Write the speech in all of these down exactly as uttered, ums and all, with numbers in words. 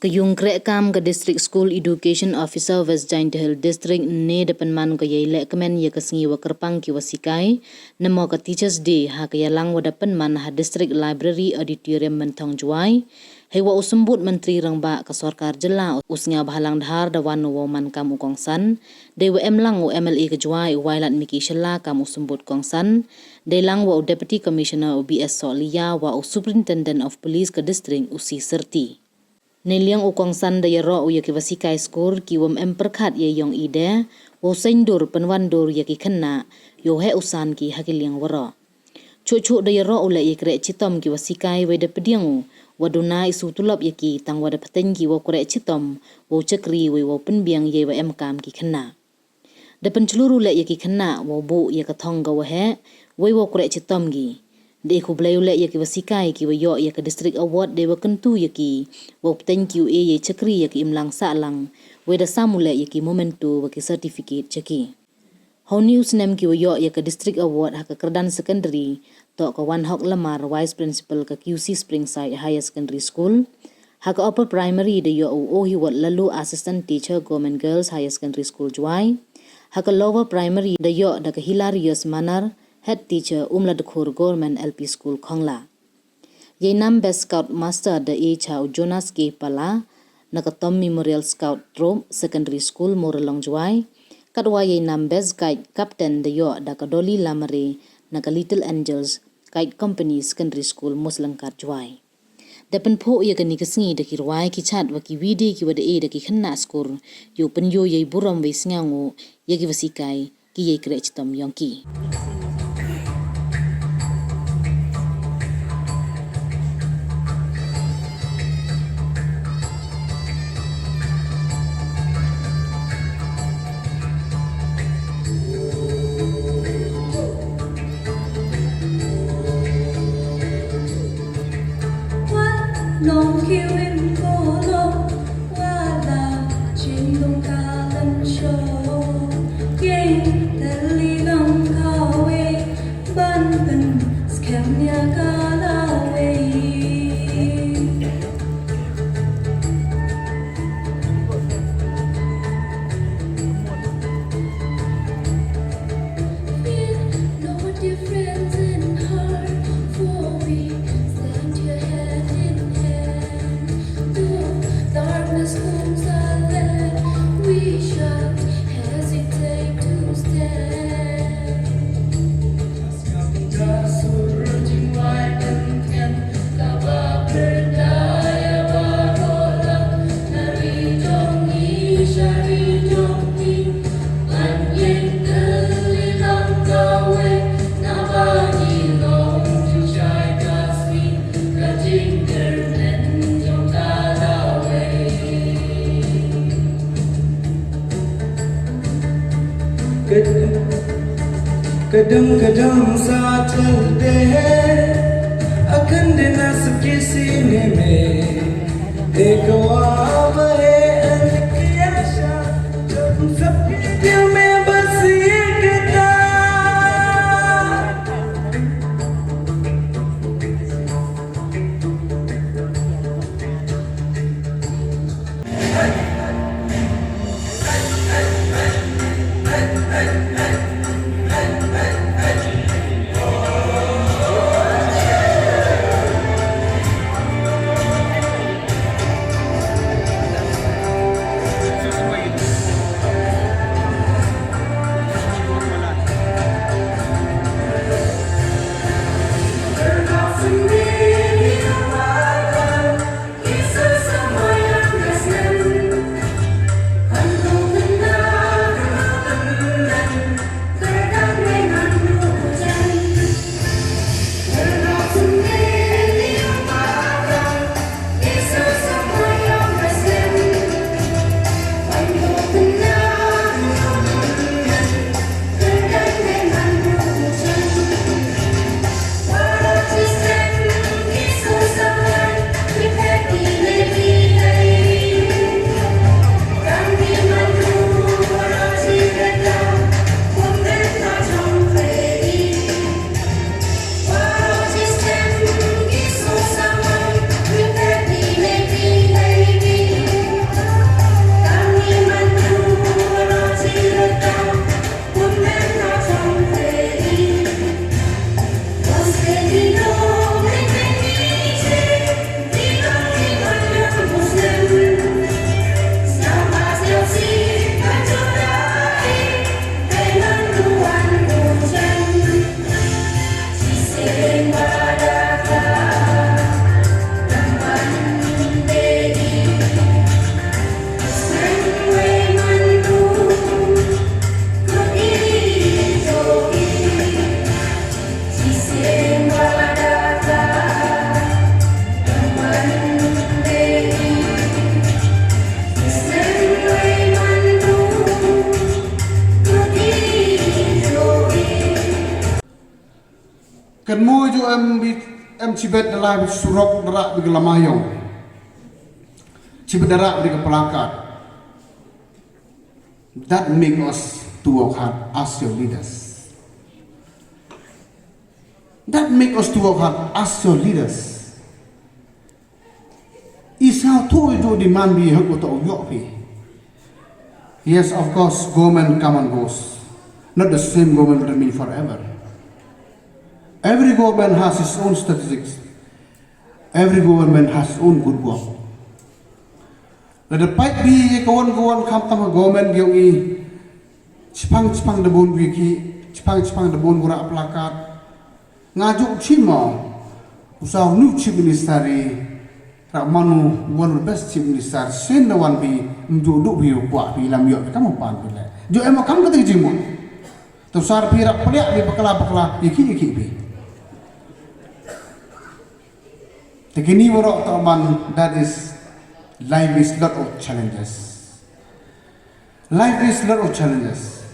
Ka yung krehkaam ka District School Education Officer West Jaintia Hills District ne da pynman ko yei lehkmen ya ka sngi wa kyrpang ki wa sikai, namo ka Teachers Day, ha ka yalang wa da pynman ha District Library Auditorium Mynthong Jowai. Heiwa u symbut Myntri Rangbah ka sorkar jylla u Sniawbhalang Dhar da wan u wow man kam u kongsan, deiwa em lang u M L A ka Jowai u Wailadmiki Shylla kam u symbut kongsan, deilang wa u Deputy Commissioner u B S Sohliya wa u Superintendent of Police ka District u C Syrti. Neiliang u kongsan da yaroh u ya ki wa sikai skur ki wym em pyrkhat ya yong i de, wow seiñdur pynwandur ya ki khynnah, yow heh u san ki ha ki liang waroh. Chuh chuh da yaroh u leh ya kreh chitom ki wa sikai wei da pdiang u, wa duna i su tulop ya ki tang wa da pteng ki wow kreh chitom, wow chakri wei wow pynbiang yei wa em kam ki khynnah. Da pynchlur u leh ya ki khynnah wow buh ya ka thong ka wa heh, wei wow kreh chitom ki. Da e khublei u leh ya ki wa sikai ki wa yoh ya ka District Award deiwa kyntu ya ki, wow pteng ki u e yei chakri ya ki imlang sahlang, wei da sam u leh ya ki memento wa ki certificate cha ki. Honi u snem ki wa yoh ya ka District Award ha ka kyrdan secondary, toh ka Wanhok Lamar, Vice Principal ka Q C Springside Higher Secondary School. Ha ka upper primary da yoh u Ohiwot Lalu, Assistant Teacher, Government Girls Higher Secondary School Jowai. Ha ka lower primary da yoh da ka Hilarius Manar, Head Teacher, Umladkhur Government L P School Khongla. Yei nam Best Scout Master da e cha u Jonas K Pala, na ka Tom Memorial Scout Troop, Secondary School, Moralong Jowai. Katwa yei nam Best Guide Captain da yoh da ka Dolly Lamare, na ka Little Angels Guide Company, Secondary School, Muslangkat Jowai. Da pynphuh ya kani ka sngi da ki rwai, ki chat wa ki video ki wa da e da ki khynnah skur, yow pynyoo yei burom wei sniawngooh ya ki wa sikai, ki yei kreh chitom yong ki. Kadang, kadang sa chal de hai, akan de na sabji si ne me, dekho aap hai an kya sha, jab sabke dil mein bas ye kitaab. Kynmaw ju em bi, em chibet da lai bi surok, da rah bi ka lama yong. Chibet da rah bi ka placard. That make us to work hard as your leaders. That make us to work hard as your leaders. I sa tu ju demand bi hak u to u yoh phi. Yes, of course, government come and goes. Not the same government will remain forever. Every government has its own strategies. Every government has its own good work. Lada pait bi ya kawan kawan khamtam government yong i, chipang chipang da bun bi ki, chipang chipang da bun gura placard. Nga ju chima, u sa u nu chief minister i, ra manu one of the best chief minister, sen da wan bi, mju du bi u kwah bi lam yoh, kam u pan bi le. Ju em kam ka te jingmut. To sar bi ra paliak bi bakla bakla, i ki i ki bi. Te kini warok to man, that is, life is lot of challenges. Life is lot of challenges.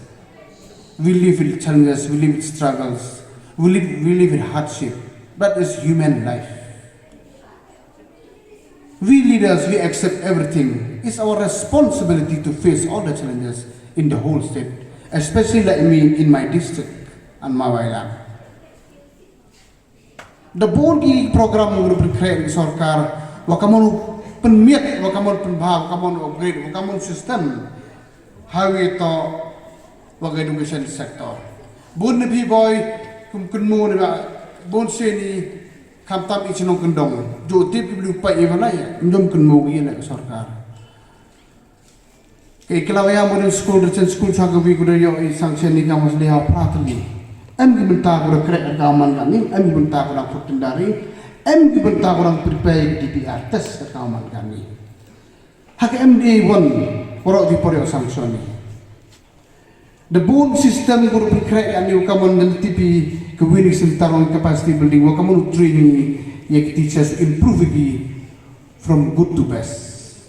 We live with challenges, we live with struggles, we live, we live with hardship. That is human life. We leaders, we accept everything. It's our responsibility to face all the challenges in the whole state, especially like me in my district and Mawailam. Da bun ki program u da pynkhreh ki sorkar, wa kammon u pynmiat, wa kammon u pynbha, wa kammon u upgrade, wa kammon u system. Highway to, wa ka education sector. Bun ni phi boi, kum kynmaw ni ba, bun sien i, khamtam i chnong kyndong. Ju tip ki blu pa i wa lai, ym jom kynmaw ki le sorkar. Ka Eklavya Model School, Rachel School, chwa ka wi ku da yoh i sanction ni ka mas liha pratli. Em ki bynta ku da kreh ka man ka ni, em ki bynta ku da put tendari, em ki bynta ku da prepare D P R test ka man ka ni. Ha ka M D A one, warok di por yoh sanction ni. Da bun system ku da kreh ka ni, wa kammon da tipi ka wi ni center on capacity building, wa kammon u training ya ki teachers, improve ki from good to best.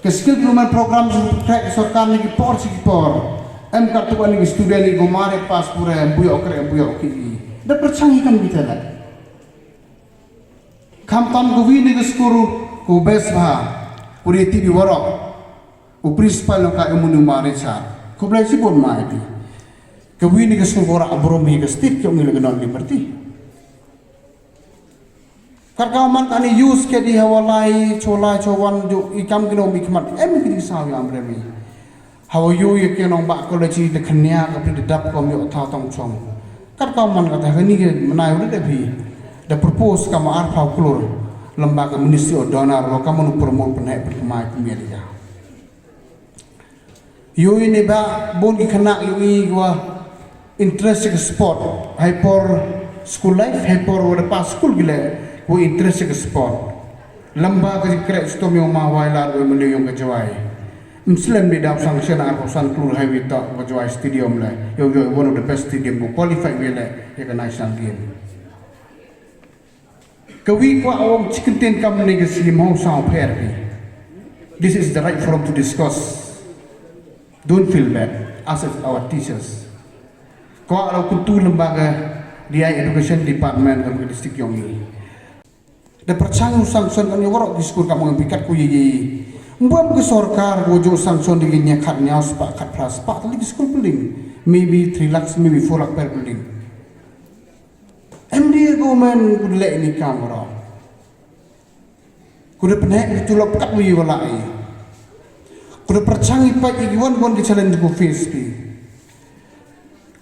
Ka skill development program su kreh ka sorkar ni ki por chi ki por. Em ka tu ani ki student ni ko mare pass pura em buyo kreh em buyo ki. Da pyrchang i kam kita la. Khamtam ko wi ni ka school ko best bha. Ko ri ti bi warok. U principal no ka emunu mare cha. Ko blai si bon mai ti. Ka wi ni ka school ko ra abrom hi ka state ki ong ni la ka non liberty. Kat ka man ka ni use ke di hawa lai, cho lai, cho wan, ju i kam ki nong bi khmat, em ki di saw ya amre mi. Hawa yu ya ki nong ba college i de khania ka pri de dap kom yo tha tong chong. Kat ka man ka ta ni ke menai u de bi. Da propose ka ma ar phaw klur, lamba ka Ministry of Donor, wa ka manu promote pynheh pynkhmai pynmiat ya. Yu ini ba bun ki khynnah yu i wa interest ka sport. Hai por school life, hai por wa da pass school ki le, wa interest ka sport. Lamba ka ji kreh stom yong Mawailar wa menu yong ka Jowai. Mslem bi da sanction ar phaw san klur hai wi ta wa Jowai stadium le. Yo yo one of the best stadium wa qualify wi le ya ka national game. Ka wi kwah ong chi kyntien kam ni ka scheme hong saw pher ki. This is the right forum to discuss. Don't feel bad. Ask our teachers. Kwah lo kuntu lamba ka D I education department kam ka district yong i. Da pyrchang u sanction kan warok ki school kam ngan pikat ku ye ye. Mbam ka sorkar ko ju sanction di ki nya khat nya spah khat phra spah tali ki school building. Maybe three lakhs, maybe four lakh per building. M D A government ku da leh ni kam ro. Ku da pynheh ki tulop kat wi wa lai. Ku da pyrchang i pait i ki wan wan ki challenge ku face ki.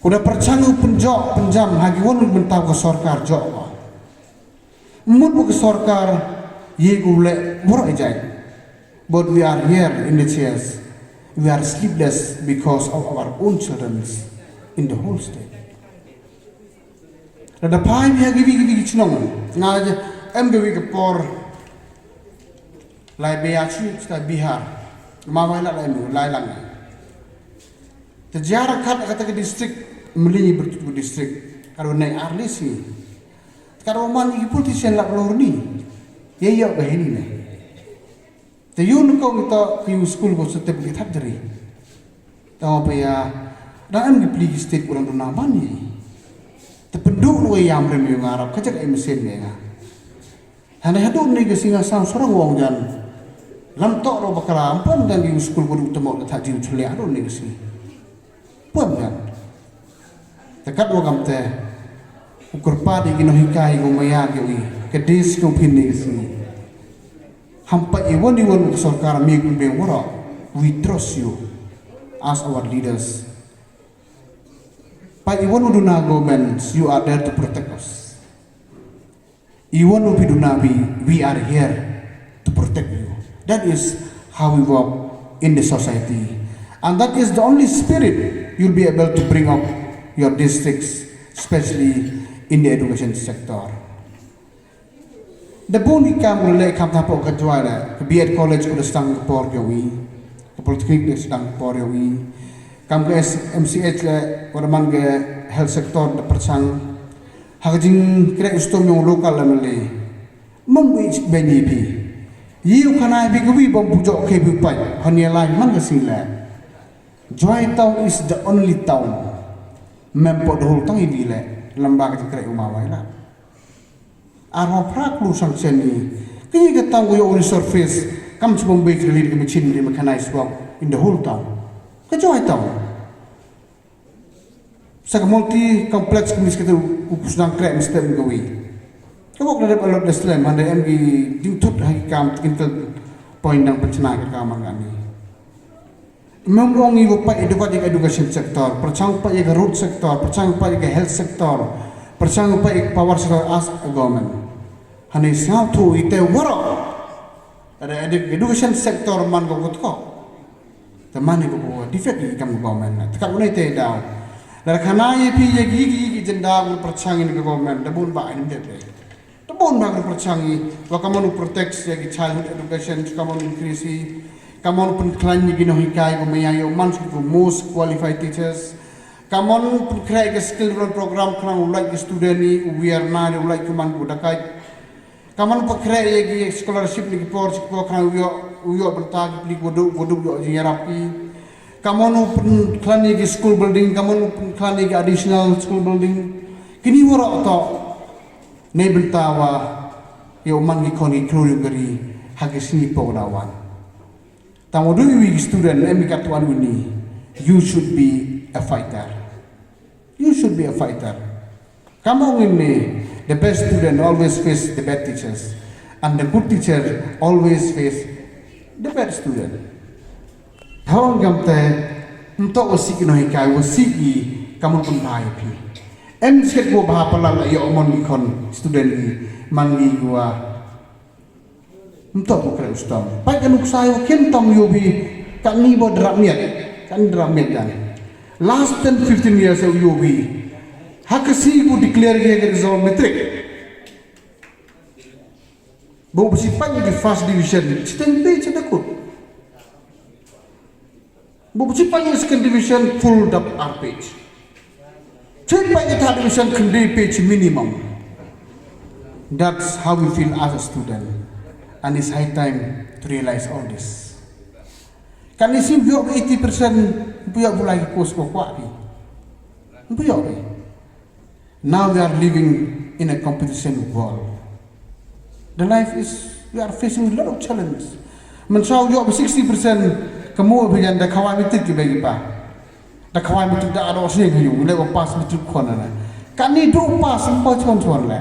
Ku da pyrchang u pynjok pynjam ha ki wan wan mynta ka sorkar jok wa. Mut wa ka sorkar ye ku le bor i jai. But we are here in the chairs. We are sleepless because of our own children in the whole state. Lada phai ni ha ki wi ki wi ki chnong. Nga je em ki wi ki por. Lai be a chi sta Bihar. Ma wai la lai mu, lai lang. Te jara khat kata ki district, meli ni bertut ku district. Karo nai arlis ni. Karo man ki politician la lor ni. Ye yo ka hini ne. Te yu nu ko ngi to ki yu school ko step ki thak jari. Te wa pa ya, da em ki pli ki state kurang duna ban ni. Pynduh no ya mrem yong nga rap, ka jaka i mynsiem ya nga. Hane hadooh ni ka sngi nga sang sarong wong jan. Lam toh ro bakla, ym pom jan ki skul wa du tymok da tha jiw chule hadooh ni ka sngi. Pom jan. Te katwa kamte, u kyrpad ya ki nonghikai ko maya ki wi, ka dis ko phin ni ka sngi. Ham pait iwon iwon ka sorkar mi kun beng waroh, we trust you as our leaders. Pait iwon u duna government, you are there to protect us. Iwon u phi duna phi, we are here to protect you. That is how we work in the society. And that is the only spirit you'll be able to bring up your districts, especially in the education sector. Da bun ki kam ko le kham thapoh ka Jowai le, ka B Ed College ko da sdang ka por yong i, ka polytechnic da sdang ka por yong i, kam ka S-, M C H le, ko da man ka health sector da pyrchang, ha ka jingkreh u stom yong u local M L A. Mong wi chik beng i phi. Yi u khana i phi ka wi bom pujoh ke phi pait. Hon ya lai man ka sing le. Jowai town is the only town. Mem po dahul tang i wi le. Lamba ka jingkreh u ma wai la. Arho phra klur sang chen i. Ka yi ka town ko yoh u resurface. Kam chibom wi ka lead ka machine di mechanized work in the whole town. Ka Jowai town. Sa ka multi complex ka mis kata u, u sdang kreh mesti em ka wi. Ka bok da dep alot da slem, hande em ki ding thut ha ki kam technical point dang pynchna ka kam man ka ni. Mem ong i wa pait education, education sector, pyrchang pait ya ka road sector, pyrchang pait ya ka health sector, pyrchang pait ya ka power sector as a government. Hane sngap thu i te waroh. Ada edu-, education sector man ko kut ko. Te man ko ko defect i kam government na. Te ka unai te daw. Lada khana i phi ya ki, ki, ki jenda ko pyrchang i ka government. Da bun ba i ni de pe. Da bun ba ko pyrchang i. Wa kamon u protect ya ki childhood education, kamon u increase i. Kamon u pynkhlain ya ki nonghikai ko maya yoh man ko most qualified teachers. Kamon u pynkhreh ya ki skill development program khnang u lait ki student i, u wiar na, u lait ki man ko dakai. Kamon u pynkhreh ya ki scholarship ni ki por, chi por khnang u yoh, u yoh bynta ki pli ko duk, ko duk yoh jingyarap ki. Kamon u pynkhlain ya ki school building, kamon u pynkhlain ya ki additional school building. Kini waroh toh. Nei bynta wa yoh man ki khon ki khlur yong ka ri, ha ki sngi por da wan. Tang wa du i wi ki student, em i kat wan wi ni. You should be a fighter. You should be a fighter. Kam ong i ni, the best student always face the bad teachers, and the good teacher always face the bad student. Hong kam te, nto wa si ki nonghikai, wa si ki kamon pynbha i phi. Em sket ko bha palat la yoh mon ki khon student ki, man ki wa Nto ko kreh u stom. Pait ka nuksa yoh kin tam yoh bi, ka ni bo drap miat. Ka ni drap miat dan. Last ten fifteen years yoh bi. Ha ka si ko declare ke, ke result matric. Bo bisi pait ki first division, chiteng pe chiteng kut. Bo bisi pait ki second division, full dap ar page. Chit pait ki third division, khyndai page minimum. That's how we feel as a student. And it's high time to realize all this. Kan isi yoh eighty percent, yoh bulai ki post ko kwah ki. Yoh ki. Now we are living in a competition world. The life is, we are facing a lot of challenges. Mynsaw yoh sixty percent ka mo bi jan da khawai matric ki bagi pa. Da khawai matric da ado sing yu, le wa pass matric khon na. Kan ni du pass, mpa chon chon le.